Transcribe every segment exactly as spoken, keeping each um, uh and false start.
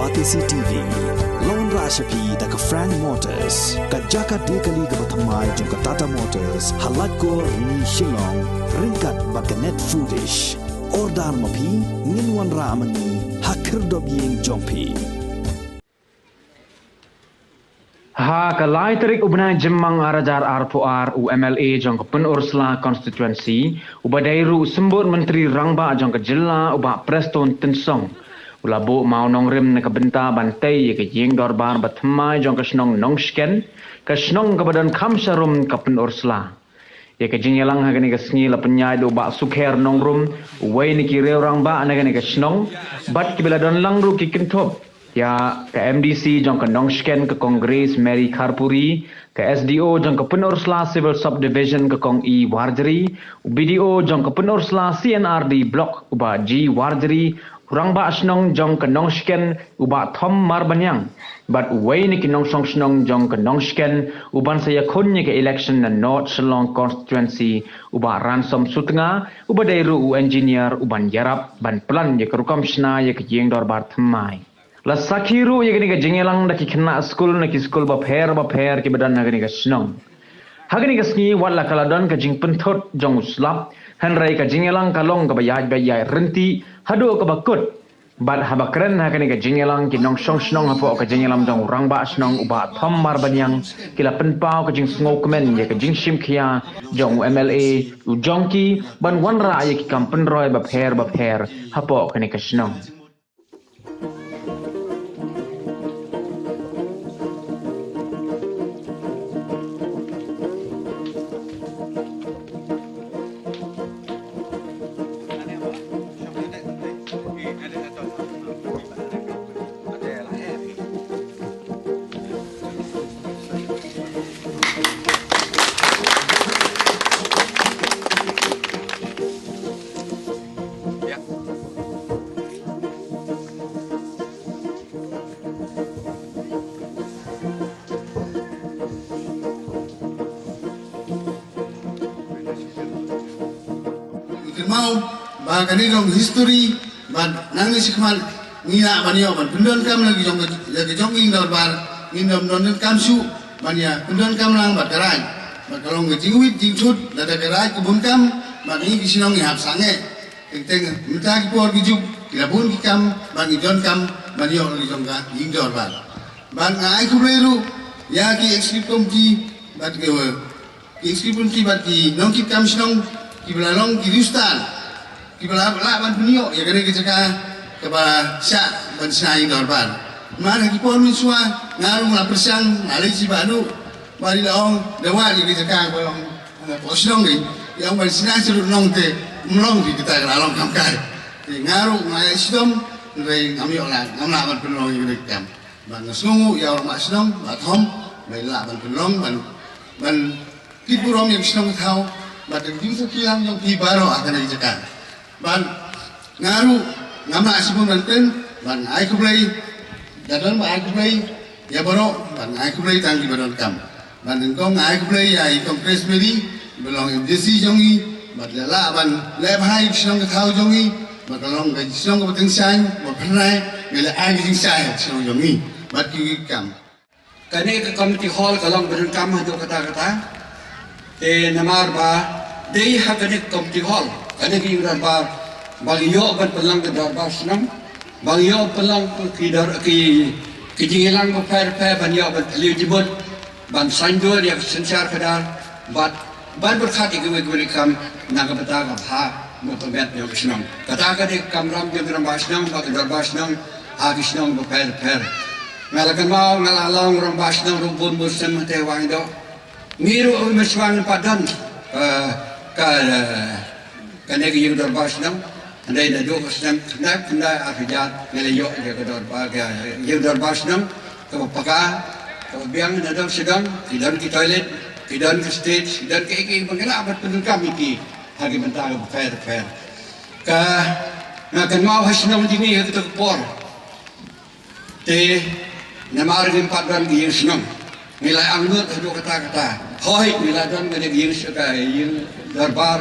Batesi T V, la wanrah sha phi da ka Frank Motors, ka jaka die kali kaba thymmai jong ka Tata Motors, ha Laitkor Rni Shillong, ryngkat bad ka Net Foodish. Order ma phi, ngin wanrah ma ngi ha khyrdop ïing jong phi. Ha ka lai tarik u bnai Jymmang ar hajar arphew ar, u M L A jong ka Pynursla Constituency, uba dei ruh u Symbud Myntri Rangbah jong ka Jylla, u Bah Prestone Tynsong, u la buh maw nongrim na ka bynta ban tei ïa ka ïing dorbar ba thymmai jong ka shnong Nongshken, ka shnong kaba don kham sharum ka Pynursla. Ïa ka jingïalang ha kane ka sngi la pynïaid da u Bah Sukher Nongrum, uwei na ki riew rangbah na kane ka shnong, bad kiba la don lang ruh ki kynthup ïa ka M D C jong ka Nongshken, ka Kong Grace Mary Kharpuri, ka S D O jong ka Pynursla Civil Subdivision, ka Kong E Warjri, u B D O jong ka Pynursla C and R D Block, u Bah G Warjri, u rangbah shnong jong ka Nongshken, u Bah Thom Marbaniang, bad uwei na ki nongshong shnong jong ka Nongshken, uban sa ïakhun ïa ka election na North Shillong Constituency, u Bah Ransom Sutnga, uba dei ruh u engineer, uban ïarap ban plan ïa ka rukom shna ïa ka ïing dorbar thymmai. La sakhi ruh ïa kane ka jingïalang da ki khynnah skul na ki skul bapher bapher kiba don ha kane ka shnong. Ha kane ka sngi wat la ka la don ka jingpynthut jong u slap, hynrei ka jingïalang ka long kaba ïaid beit ïaid ryntih haduh kaba kut. Bad haba kren ha kane ka jingïalang ki nongshong shnong hapoh ka jingïalam jong u rangbah shnong u Bah Thom Marbaniang, ki la pynpaw ka jingsngewkmen ïa ka jingshim khia jong u M L A, u jong ki ban wanrah ïa ki kam pynroi bapher bapher hapoh kane ka shnong. Kynmaw ba kane ka long history, bad nangne shakhmat ngin lah ban ïoh ban pyndonkam la ka jong, la ka jong ka ïing dorbar, ngin ym don donkam shuh ban ïa pyndonkam lang bad ka raid. Bad ka long ka jingwit jingthut lada ka raid ka bun kam, bad ngi ki shnong ngi hap sangeh. Teng teng mynta ki por ki juk ki la bun ki kam, bad ngi donkam ban ïoh la ka jong ka ïing dorbar. Bad nga ai khublei ruh ïa ki executive committee bad ki, ki executive committee bad ki nongkit kam shnong kiba la long ki riewstad, kiba la lah ban pynïoh ïa kane ka jaka kaba shah ban shna ïing dorbar. Namar ha ki por mynshuwa nga ruh nga la pyrshang, nga leit shi ba duh, ba ri la ong da wad ïa ka jaka kaba long hapoh shnong, ïa ong ban shna sha ruh nong te ym long, ki kata ka la long kam kai. Te nga ruh nga ïa shitom, hynrei ngam ïoh lah, ngam lah ban pynlong ïa kane ka kam. Bad nga sngewnguh ïa u rangbah shnong Bah Thom ba i lah ban pynlong, ban, ban kit burom ïa ka shnong ka thaw bad ka jingsngewsih lang jong phi baroh ha kane ka jaka. Bad nga ruh ngam lah shibun ban kren, bad nga ai khublei, da don ba ai khublei ïa baroh, bad nga ai khublei tang kiba donkam. Bad nyngkong nga ai khublei ïa i Kong Grace Mary ba long M D C jong ngi, bad la lah ban leh bha ïa ka shnong ka thaw jong ngi, bad ka long ka shnong kaba tyngshaiñ, ba pynrai, ba la ai ka jingshai ha ka shnong jong ngi bad ki kam. Kane ka community hall ka long ba donkam haduh katta katta. Te namar ba dei ha kane ka community hall, kane ka ïing dorbar, ba ngi ïoh ban pynlong ka dorbar shnong, ba ngi ïoh pynlong ki dor, ki, ki jingïalang bapher bapher, ban ïoh ban kylli jingmut, ban saiñdur ïa ka synshar khadar, bad ban pyrkhat ïa kiwei kiwei ki kam na ka bynta ka bha bad ka met jong ka shnong. Kata ka dei ka kamram jong ki rangbah shnong bad ki dorbar shnong ha ki shnong bapher bapher. Nga la kynmaw, nga la long rangbah shnong ruh bun bun snem hangtei ha Wahingdoh. Ngi ruh mynshwa ngim pat don, eh, ka, eh, kane ka ïing dorbar shnong. Hynrei naduh ka snem khyndai khyndai ar hajar ngi la ïoh ïa ka dorbar, ka ïing dorbar shnong kaba paka, kaba biang, nadong shadong, ki don ki toilet, ki don ki stage, ki don kiei kiei ba ngi lah ban pyndonkam ïa ki ha ki bynta kiba pher pher. Ka, nga kynmaw ha shnong jong ngi ha kato ka por, te namar ngim pat don ka ïing shnong, ngi la angnud haduh katta katta. Hooid, ngi la don kane ka ïing, ka ïing dorbar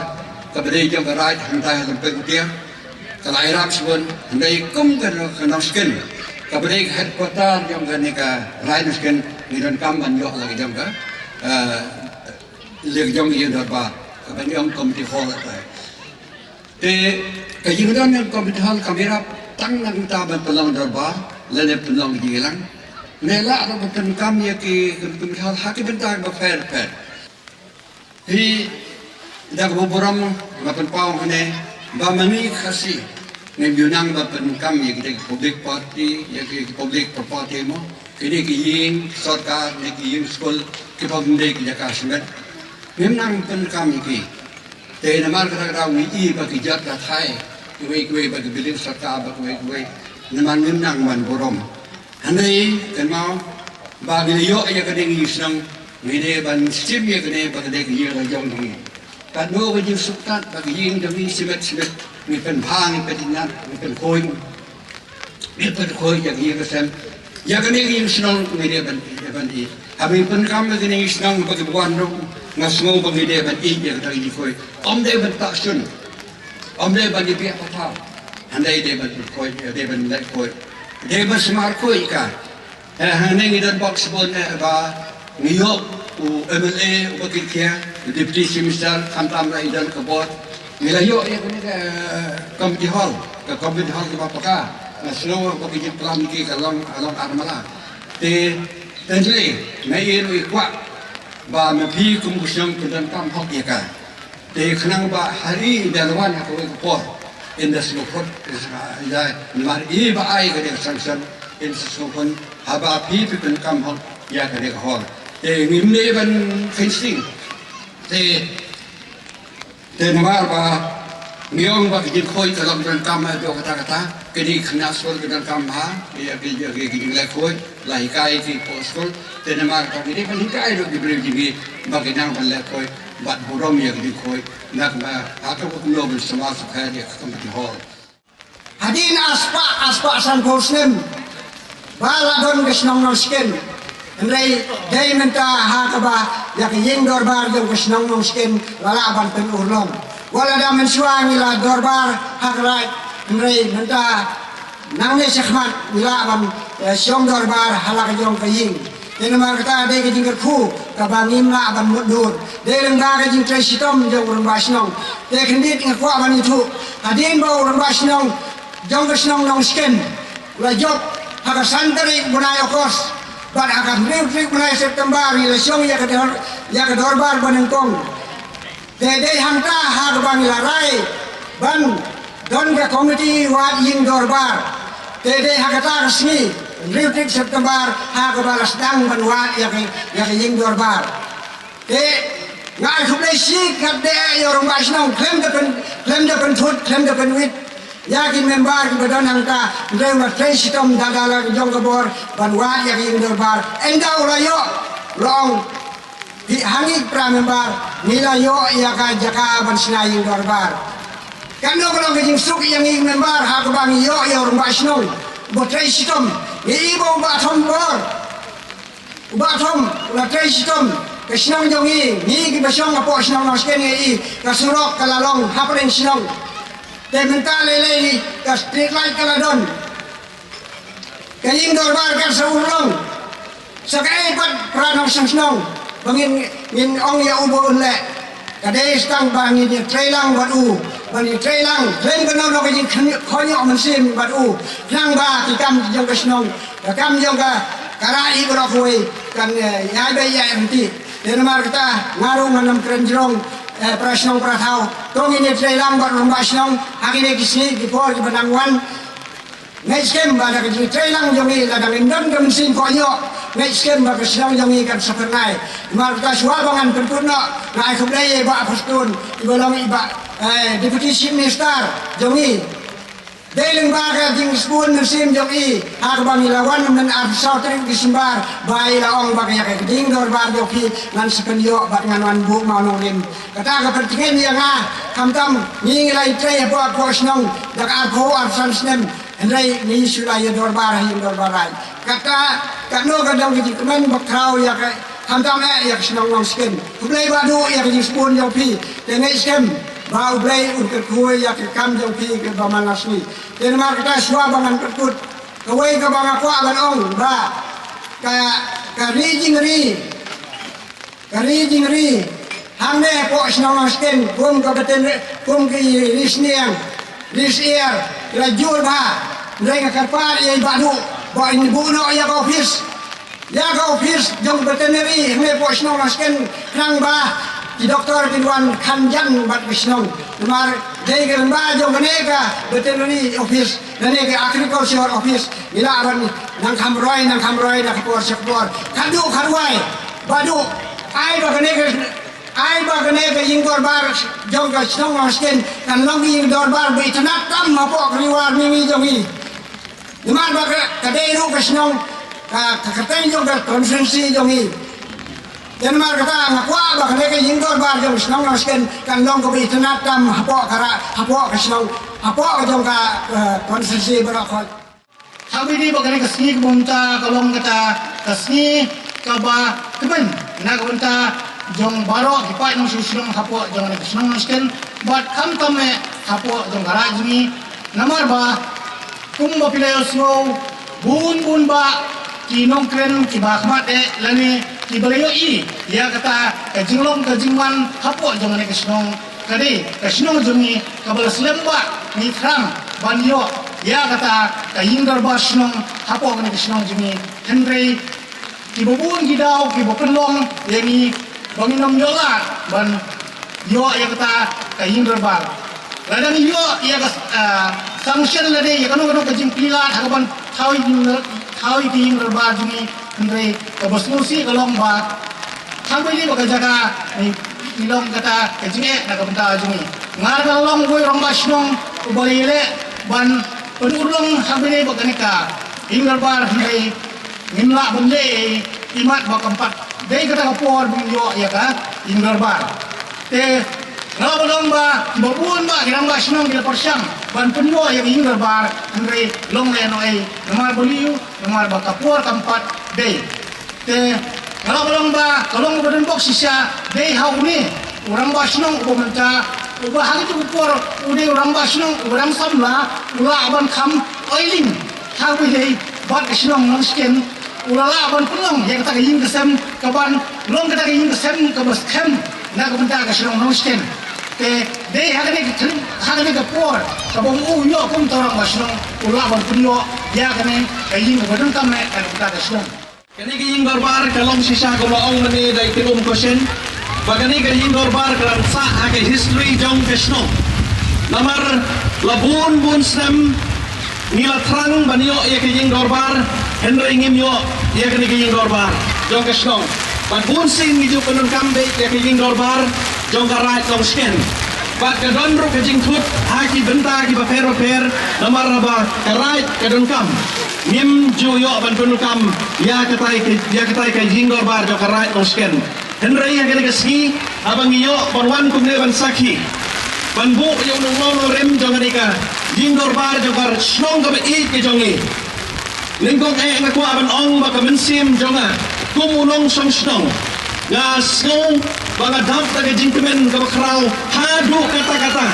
kaba dei jong ka raid hangtai ha Lympe Kutia. Ka la ïarap shibun, hynrei kum ka, ka Nongshken, Kaba dei ka headquarter jong kane ka Rai Nongshken, ngi donkam ban ïoh la ka jong ka, eh, la ka jong ka ïing dorbar, kaba ngi ong community hall. Te ka jingdon jong ka community hall kam ïarap tang na ka bynta ban pynlong dorbar lane pynlong jingïalang. Ngi lah ruh ban pyndonkam ïa ki community hall ha ki bynta ba pher pher. Hi da kaba burom nga pynpaw hangne ba ma ngi Khasi ngim ju nang ban pyndonkam ïa kita ki public party, ïa ki public property mo, kine ki ïing sorkar ne ki ïing skul kiba ym dei ki jaka shimet. Ngim nang pyndonkam ïa ki. Te namar kata ka daw ngi i ba ki jot ka thai kiwei kiwei, ba ki building sorkar ba kiwei kiwei, namar ngim nang ban burom. Hynrei kynmaw ba ngi la ïoh ïa kane ka ïing shnong, ngi dei ban shim ïa kane ba ka dei ka ïing la jong ngi. Katno ka jingsuk tat ba ka ïing jong ngi shimet shimet, ngi pynbha, ngi pynjynjar, ngi pynkhuid, ngi pynkhuid ïa ka ïing ka sem. Ïa kane ka ïing shnong ngi dei ban, ban ïeit. Haba ngi pyndonkam ïa kane ka ïing shnong ba ki wan ruh, nga sngew ba ngi dei ban ïeit ïa kata ka jingkhuid. Ym dei ban pah shun, ym dei ban ïa biah pathar. Hynrei dei ban pynkhuid, dei ban leh khuid, dei ban sumar khuid ka. Eh, hangne ngi don bok shibun, eh, ba ngi ïoh u M L A uba kit khia, u Deputy Chief Minister, khamtam la i don ka bor. Ngi la ïoh ïa kane ka, eh, community hall, ka community hall kaba paka. Nga sngew ba ki jingplan ki ka long, ka long armala. Te, te jli, nga ïohi ruh i kwah ba ma phi kum ka shnong pyndonkam hok ïa ka. Te khnang ba ha i da la wan ha kawei ka por, in da sngewkhut, in sa ïa namar i ba ai ka dei ka sanction, in sa sngewkhut haba phi phi pyndonkam hok ïa ka dei ka hall. Te ngim dei ban kheiñ sting. Te, te namar ba ngi ong ba ka jingkhuid ka long donkam ha dei kata kata. Ka dei khynnah skul ka donkam ha ïa ka, ïa ka, ïa ka jingleh khuid. La hikai ki pohskul, te namar kata ngi dei ban hikai ruh ki briew jong ngi ba ki nang ban leh khuid bad burom ïa ka jingkhuid. Nangta ha kaba kumno ban sumar sukher ïa ka community hall. Hadien arspah, arspah sanphew snem ba la don ka shnong Nongshken. Hynrei dei mynta ha kaba ïa ka ïing dorbar jong ka shnong Nongshken la lah ban pynurlong. Wat la da mynshuwa ngi la dorbar ha ka raid, hynrei mynta nangne shakhmat ngi lah ban, eh, shong dorbar ha la ka jong ka ïing. Te namar kata dei ka jingkyrkhu kaba ngim lah ban mutdur. Dei lyngba ka jingtrei shitom jong u rangbah shnong. Te khyndiat nga kwah ban ïathuh, hadien ba u rangbah shnong jong ka shnong Nongshken u la jop ha ka san tarik bnai August, bad ha ka hynriew tarik bnai September ngi la shong ïa ka dor-, ïa ka dorbar banyngkong. Te dei hangta ha kaba ngi la rai ban don ka komiti wad ïing dorbar. Te dei ha kata ka sngi, hynriew tarik September, ha kaba la sdang ban wad ïa ka, ïa ka ïing dorbar. Te nga ai khublei shikatdei ïa u rangbah shnong khlem da pyn, khlem da pynthut, khlem da pynwit ïa ki member kiba don hangta, hynrei u la trei shitom da, da la jong ka bor ban wad ïa ka ïing dorbar. Ynda u la ïoh, u la ong, hi, ha ngi para member ngi la ïoh ïa ka jaka ban shna ïing dorbar. Katno ka long ka jingsuk ïa ngi member ha kaba ngi ïoh ïa u rangbah shnong uba trei shitom. Ngi i ba u Bah Thombor, u Bah Thom u la trei shitom. Ka shnong jong ngi, ngi kiba shong hapoh shnong Nongshken ngi i ka surok ka la long hapdeng shnong. Te mynta lei lei ka street light ka la don. Ka ïing dorbar kan sa urlong. Sa kaei pat para nongshong shnong ba ngin, ngin ong ïa u ba un leh? Ka dei tang ba ngin ïa trei lang bad u, ba ngin trei lang khlem kano kano ka jingkhohñioh mynsiem bad u, khnang ba ki kam jong ka shnong, ka kam jong ka, ka raid baroh kawei kan, eh, ïai beh ïai ryntih. Te namar kata nga ruh ngan ym kren jrong, eh, para shnong para thaw. To ngin ïa trei lang bad u rangbah shnong ha kine ki sngi ki por kiba nang wan. Ngeit skhem ba da ka jingtrei lang jong ngi, lada ngim don ka mynsiem kohnguh, ngeit skhem ba ka shnong jong ngi kan sa phyrnai. Namar kata shuwa ba ngan pynkut noh, nga ai khublei ïa i Bah Prestone, i ba long i Bah, eh, Deputy Chief Minister jong ngi. Dei lyngba ka jingsbun mynsiem jong i ha kaba ngi la wan mynta arphew saw tarik Disember, ba i la ong ba ka ïa ka ding dorbar jong phi ngan sa pynïoh bad ngan wan buh mawnongrim. Kata ka pyrthiang ïa nga, khamtam ngi ngi la ïatrei hapoh ka shnong da ka arphew arphew san snem. Hynrei ngi shu la ïa dorbar ha ïing dorbar raid. Kata, katno ka dang ka jingkmen ba khraw ïa ka, khamtam eh ïa ka shnong Nongshken. Khublei ba duh ïa ka jingsbun jong phi. Te ngeit skhem ba U Blei un kyrkhu ïa ka kam jong phi kaba man la sngi. Te namar kata shuwa ba ngan pynkut, Kawei kaba nga kwah ban ong ba ka, ka ri jingri, ka ri jingri hangne hapoh shnong Nongshken, kum ka beten, kum ki ri sniang, ri syiar, ki la jur bha. Hynrei nga kyrpad ïa i Bah Duh ba in buh noh ïa ka office, ïa ka office jong veterinary hangne hapoh shnong Nongshken, khnang ba ki doktor kin wan khan jan bad ka shnong. Namar dei ka lyngba jong kane ka veterinary office, kane ka agriculture office, ngi lah ban nang kham roi, nang kham roi, nang kham por sha por. Khadduh kharwai, Bah Duh, ai ba kane ka, ai ba kane ka ïing dorbar jong ka shnong Nongshken kan long ka ïing dorbar ba itynnad tam hapoh ka Ri War Mihngi jong ngi. Namar ba ka, ka dei ruh ka shnong, ka, ka kyrteng jong ka constituency jong ngi. Te namar kata nga kwah ba kane ka ïing dorbar jong ka shnong Nongshken kan long kaba itynnad tam hapoh ka ra, hapoh ka shnong, hapoh ka jong ka, eh, constituency baroh khoit. Haba ïadei bad kane ka sngi, ka bynta ka long kata ka sngi kaba kmen na ka bynta jong baroh ki paid nongshong shnong hapoh jong kane ka shnong Nongshken, bad khamtam eh hapoh jong ka raid jong ngi. Namar ba kumba phi la ïohsngew, bun bun bah ki nongkren kiba khmat eh lane kiba la ïohi ïa kata ka jinglong ka jingman hapoh jong kane ka shnong, ka dei ka shnong jong ngi kaba la slem bah ngi thrang ban ïoh ïa kata ka ïing dorbar shnong hapoh kane ka shnong jong ngi. Hynrei kiba bun ki daw kiba pynlong ïa ngi ba ngin ym ïoh lah ban ïoh ïa kata ka ïing dorbar. Lada ngi ïoh ïa ka, ah, sanction lane ïa kano kano ka jingpynlong ha kaban thaw ïa ka ïing dorbar jong ngi, hynrei kaba sngewsih ka long ba haba ïadei bad ka jaka ngi, ngi long kata ka jingeh na ka bynta jong ngi. Nga ruh nga long uwei u rangbah shnong uba la ïaleh ban pynurlong haba ïadei bad kane ka ïing dorbar, hynrei ngim lah ban leh ei ei, imat ba kam pat dei kata ka por ba ngin ïoh ïa ka ïing dorbar. Te nga la ban ong ba kiba bun bah ki rangbah shnong ki la pyrshang ban pynïoh ïa ka ïing dorbar, hynrei long lehnohei namar balei? Namar ba ka por kam pat dei. Te nga la ban ong ba ka long kaba donbok shisha dei ha une u rangbah shnong uba mynta, uba ha kata ka por u dei u rangbah shnong uba dang samla, u lah ban kham oiling haba ïadei bad ka shnong Nongshken, u la lah ban pynlong ïa kata ka ïing ka sem kaban long kata ka ïing ka sem kaba skhem na ka bynta ka shnong Nongshken. Te dei ha kane ka khlem, ha kane ka por kaba u ïoh kum u rangbah shnong u lah ban pynïoh ïa kane ka ïing kaba donkam eh na ka bynta ka shnong. Kane ka ïing dorbar ka long shisha, kumba la ong mynne da i Kynum Kosen, ba kane ka ïing dorbar ka dang sah ha ka history jong ka shnong. Namar la bun bun snem ngi la thrang ban ïoh ïa ka ïing dorbar, hynrei ngim ïoh ïa kane ka ïing dorbar jong ka shnong. Bad bun sien ngi ju pyndonkam beit ïa ka ïing dorbar jong ka raid Nongshken. Bad ka don ruh ka jingthut ha ki bynta kiba pher bapher, namar ba ka raid ka donkam. Ngim ju ïoh ban pyndonkam ïa katai ka, ïa katai ka ïing dorbar jong ka raid Nongshken. Hynrei ha kane ka sngi, haba ngi ïoh ban wan kumne ban sakhi, ban buh ïa u nongmah u nongrim jong kane ka ïing dorbar jong ka shnong kaba ïeit ka jong ngi, nyngkong eh nga kwah ban ong ba ka mynsiem jong nga kum u nongshong shnong, nga sngew ba nga dap da ka jingkmen kaba khraw haduh katta katta.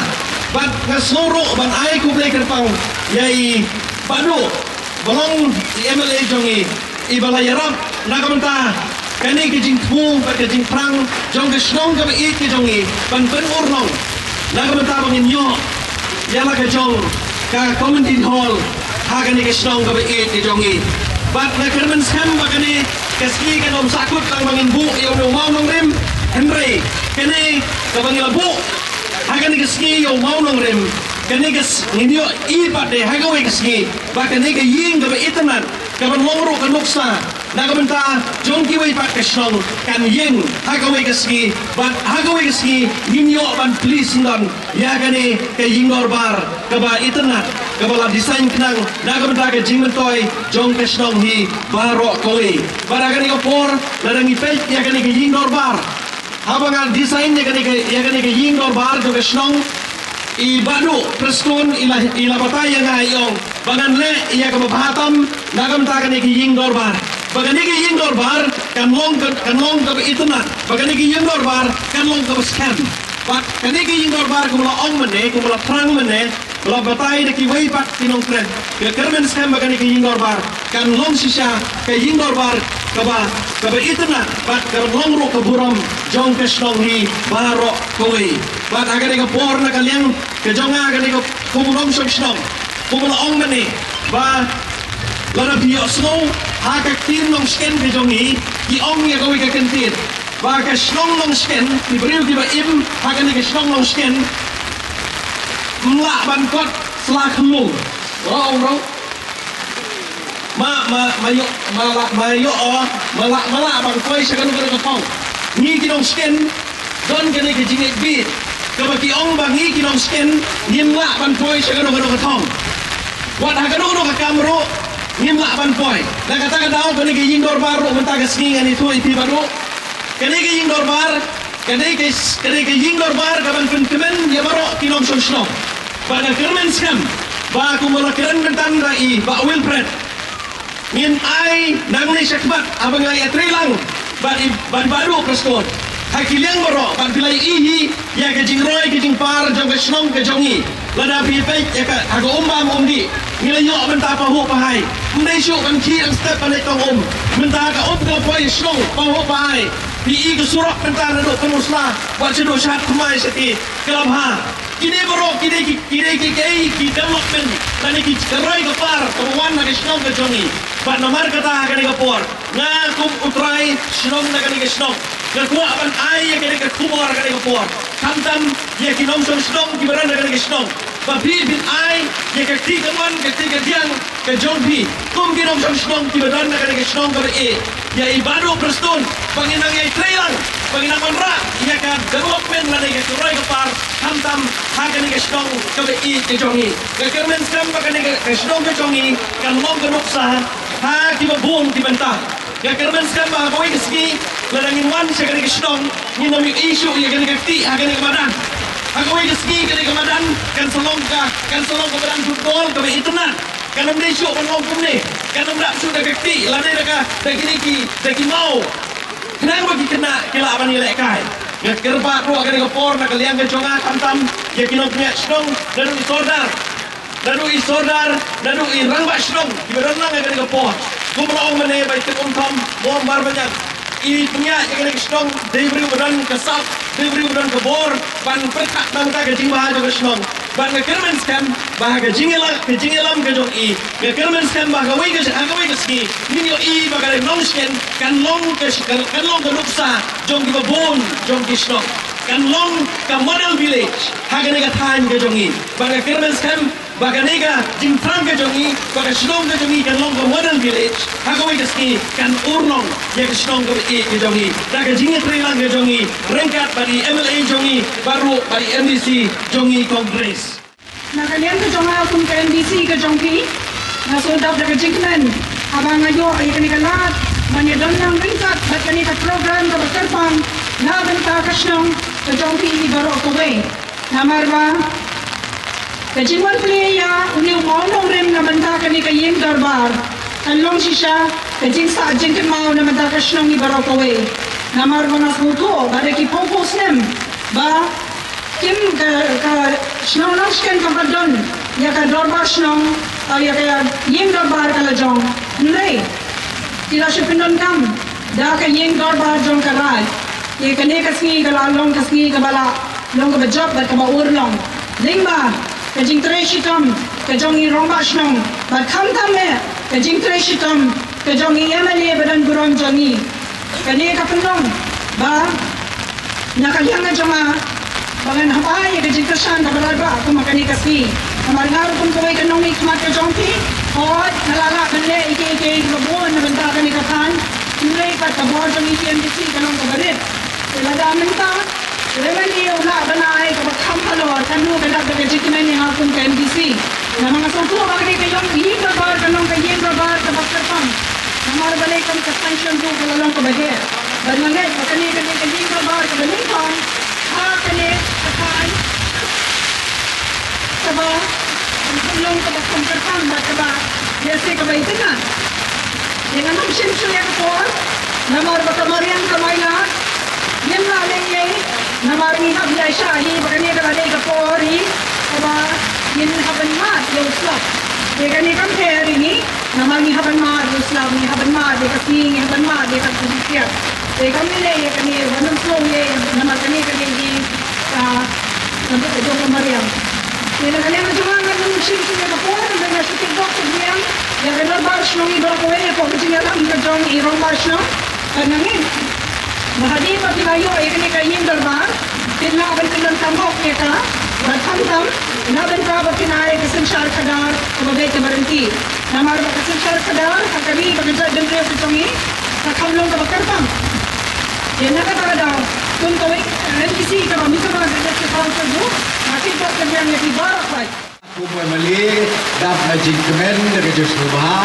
Bad nga sngew ruh ban ai khublei kyrpang ïa i Bah Duh, ba long i M L A jong ngi, iba la ïarap na ka bynta kane ka jingthmu bad ka jingthrang jong ka shnong kaba ïeit ka jong ngi ban pynurlong na ka bynta ba ngin ïoh ïa la ka jong ka community hall ha kane ka shnong kaba ïeit ka jong ngi. Bad nga kyrmen skhem ba kane ka sngi kan ym sahkut tang ba ngin buh ïa u nongmah u nongrim, hynrei kane kaba ngi la buh ha kane ka sngi ïa u mah u nongrim, kane ka s-, ngin ïohi pat de ha kawei ka sngi ba kane ka ïing kaba itynnad, kaban long ruh ka nuksa na ka bynta jong kiwei pat ka shnong, kan ïeng ha kawei ka sngi. Bad ha kawei ka sngi ngin ïoh ban plie syndon ïa kane ka ïing dorbar kaba itynnad, kaba la design khnang na ka bynta ka jingmyntoi jong ka shnong hi baroh kawei. Bad ha kane ka por, lada ngi peit ïa kane ka ïing dorbar, haba nga design ïa kane ka, ïa kane ka ïing dorbar jong ka shnong, i Bah Duh Prestone i la, i la batai ïa nga, i ong ba ngan leh ïa kaba bha tam na ka bynta kane ka ïing dorbar, ba kane ka ïing dorbar kan long ka, kan long kaba itynnad, ba kane ka ïing dorbar kan long kaba skhem. Bad kane ka ïing dorbar, kumba la ong mynne, kumba la thrang mynne, Ba la batai da kiwei pat ki nongkren, nga kyrmen skhem ba kane ka ïing dorbar kan long shisha ka ïing dorbar kaba, kaba itynnad bad kaba long ruh ka burom jong ka shnong hi baroh kawei. Bad ha kane ka por na ka liang ka jong nga, kane ka kum u nongshong shnong, kum la ong mynne ba lada phi ïohsngew ha ka ktien Nongshken ka jong ngi, ki ong ïa kawei ka kyntien ba ka shnong Nongshken, ki briew kiba im ha kane ka shnong Nongshken, ym lah ban kot sla khmlung. Ro ong ro. Ma, ma, ma ïoh, ma lah, ma ïoh, oh, ma lah, ma lah ban poi sha kano kano ka thong. Ngi ki Nongshken don kane ka jingïeit bit kaba ki ong ba ngi ki Nongshken ngim lah ban poi sha kano kano ka thong. Wat ha kano kano ka kam ruh ngim lah ban poi. Na kata ka daw kane ka ïing dorbar ruh mynta ka sngi ngan ïathuh ïa phi bad ruh. Kane ka ïing dorbar, kane ka, kane ka ïing dorbar ka ban pynkmen ïa baroh ki nongshong shnong. Bad nga kyrmen skhem ba kumba la kren mynta da i Bah Wilfred, ngin ai nangne shakhmat haba nga ïatrei lang bad i, bad Bah Duh Prestone. Ha ki liang baroh bad phi la ïohi ïa ka jingroi ka jingpar jong ka shnong ka jong ngi. Lada phi peit ïa ka ha ka umbam umdih, ngi la ïoh bynta pahuh pahai. Ym dei shuh ban khie ban step ban leit tong um. Mynta ka um ka la poi shnong pahuh pahai. Phi i ka surok mynta naduh Pynursla bad shaduh Shad Thymmai shatei ka la bha. Kine baroh kine ki, kine ki, ki, ki development lane ki, ka roi ka par kaba wan na ka shnong ka jong ngi. Bad namar kata ha kane ka por nga kum u trai shnong na kane ka shnong nga kwah ban ai ïa kane ka khubor ha kane ka por, khamtam ïa ki nongshong shnong kiba don na kane ka shnong, ba phi phin ai ïa ka kti kamon ka kti kadiang ka jong phi kum ki nongshong shnong kiba don na kane ka shnong kaba ïeit. Ïa i Bah Duh Prestone ba ngin nang ïatrei lang, ba ngin nang wanrah ïa ka development lane ka roi ka par khamtam ha kane ka shnong kaba ïeit ka jong ngi. Nga kyrmen skhem ba kane ka, ka shnong ka jong ngi kan long ka nuksa ha kiba bun ki bynta. Nga kyrmen skhem ba ha kawei ka sngi lada ngin wan sha kane ka shnong ngin ym ïohi shuh ïa kane ka kti ha kane ka madan. Ha kawei ka sngi kane ka madan kan sa long ka, kan sa long ka madan football kaba itynnad. Kan ym dei shuh ban long kumne. Kan ym dap shuh da ka kti lane da ka, da kine ki, da ki maw. Khnang ba ki khynnah ki lah ban ïalehkai. Nga kyrpad ruh ha kane ka por na ka liang ka jong nga khamtam ïa ki nongpynïaid shnong naduh i sordar, naduh i sordar, naduh i rangbah shnong kiba don lang ha kane ka por. Kum ba la ong mynne bai tip um thom, mo bar ba ñiang. I pynïaid ïa kane ka shnong dei briew ba don ka sap, dei briew ba don ka bor ban pyrkhat na ka bynta ka jingbha jong ka shnong. Bad nga kyrmen skhem ba ha ka jingïalam, ka jingïalam ka jong i, nga kyrmen skhem ba ha kawei ka, ha kawei ka sngi ngin ïohi ba ka Nongshken kan long ka, kan, kan long ka nuksa jong kiba bun jong ki shnong. Kan long ka model village ha kane ka thaiñ ka jong i. Bad nga kyrmen skhem ba kane ka jingthrang ka jong i, ba ka shnong ka jong i kan long ka model village, ha kawei ka sngi kan urlong ïa ka shnong kaba ïeit ka jong i da ka jingïatreilang ka jong i ryngkat bad i M L A jong i, bad ruh bad i M D C jong i Congress. Na ka liang ka jong nga kum ka M D C ka jong phi, nga sngewdap da ka jingkmen haba nga ïoh ïa kane ka lad ban ïadon lang ryngkat bad kane ka program kaba kyrpang na bynta ka shnong ka jong phi baroh kawei. Namar ba ka jingwan plie ïa une u mawnongrim na bynta kane ka ïing dorbar kan long shisha ka jingsah jingkynmaw na bynta ka shnong i baroh kawei. Namar ba nga sngewthuh ba da ki phew phew snem ba kim ka, ka shnong Nongshken kam pat don ïa ka dorbar shnong, ïa ka ïing dorbar ka la jong. Hynrei ki la shu pyndonkam da ka ïing dorbar jong ka Raid. Te kane ka sngi ka la long ka sngi kaba la long kaba jop bad kaba urlong lyngba ka jingtrei shitom ka jong i rangbah shnong bad khamtam eh ka jingtrei shitom ka jong i M L A ba don burom jong i. Kane ka pynlong ba na ka liang ka jong nga ba ngan hap ai ïa ka jingkyrshan kaba radbah kum ha kane ka sngi. Namar nga ruh kum kawei ka nongmihkhmat ka jong phi, hooid nga la lah ban leh ïa kiei kiei kiba bun na bynta kane ka thaiñ. Hynrei pat ka bor jong i ki M D C ka long kaba rit. Te lada mynta lehse u lah ban ai kaba kham halor, kano ka dap da ka jingkmen ïa nga kum ka M D C. Namar nga sngewthuh ba kane ka ïing dorbar kan long ka ïing dorbar kaba kyrpang. Namar balei, kum ka sanction ruh ka la long kaba heh. Bad nga ngeit ba kane ka dei ka ïing dorbar kaba nyngkong ha kane ka thaiñ kaba long kaba kham kyrpang bad kaba lehse kaba itynnad. Te ngan ym shim shuh ïa ka por namar ba ka mariang ka mailat. Ngim lah leh ei ei namar ngi hap ïaishah hi ba kane ka la dei ka por hi kaba Ngin hap ban mad ïa u slap. Te kane kam pher ïa ngi, namar ngi hap ban mad ïa u slap, ngi hap ban mad ïa ka sngi, ngi hap ban mad ïa ka jingpynkhiah. Te kam lei lei ïa kane, wat nym sngew lei, namar kane ka dei, ah, namar ka jong ka mariang. Te na ka liang jong nga, ngan nym shim shuh ïa ka por, ngan ïa shu tip bok tip biang ïa ka dorbar shnong ngi baroh kawei, ïa ka jingïalam ka jong i rangbah shnong. Ka nangin ba hadien ba phi la ïoh ïa kane ka ïing dorbar, phin lah ban pyndonkam hok ïa ka, bad khamtam naba phin ai ka synshar khadar kaba beit kaba ryntih. Namar ba ka synshar khadar ha ka ri bad ka jaitbynriew ka jong ngi ka kham long kaba kyrpang. Te na kata ka daw, kum kawei ka MDC kaba mih kaba ka District Council ruh, nga tip bok tip biang ïa phi baroh. Kum u MLA, dap na jingkmen da ka jingsngewbha,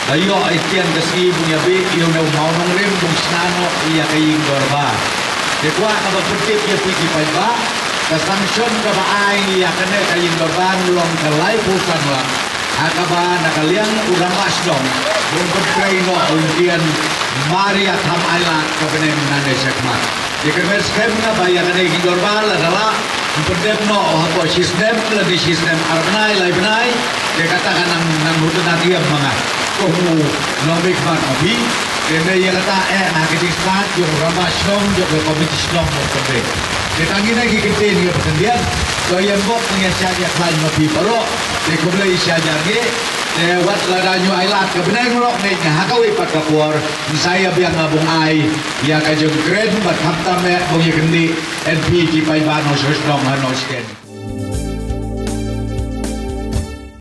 la ïoh ïa ka sngi ban ïabih ïa une u mawnongrim ban shna noh ïa ka ïing dorbar. Te kwah kaba pyntip ïa phi ki paidbah, ka sanction kaba ai ïa kane ka ïing dorbar long ka laiphew san lak, ha kaba na ka liang u rangbah shnong un pyntrei noh u ïing mar ïa kham ailad ka bneng nangne shakhmat. Te kynmaw skhem nga ba ïa kane ka ïing dorbar lada lah pyndep noh hapoh shisnem, lane shisnem ar bnai lai bnai, te kata ka nang, nang hutna diam ma nga kum u nongmihkhmat ma phi. Te ne ïa kata eh na ka jingstad jong u rangbah shnong, jong ka komiti shnong, jong ka bneng. Te tang kine ki kyntien ngi pyndiat. To ïa bok ngi ïa shad ïa khlaiñ ma phi baroh. Te khublei shibun ïa ngi. Te wat lada ngi ailad ka bneng ruh, ngi ha kawei pat ka por, ngin sa ïa biang, nga bun ai ïa ka jingkren bad khamtam eh bun ïa kyndit, eh phi ki paidbah nongshong shnong ha nongshong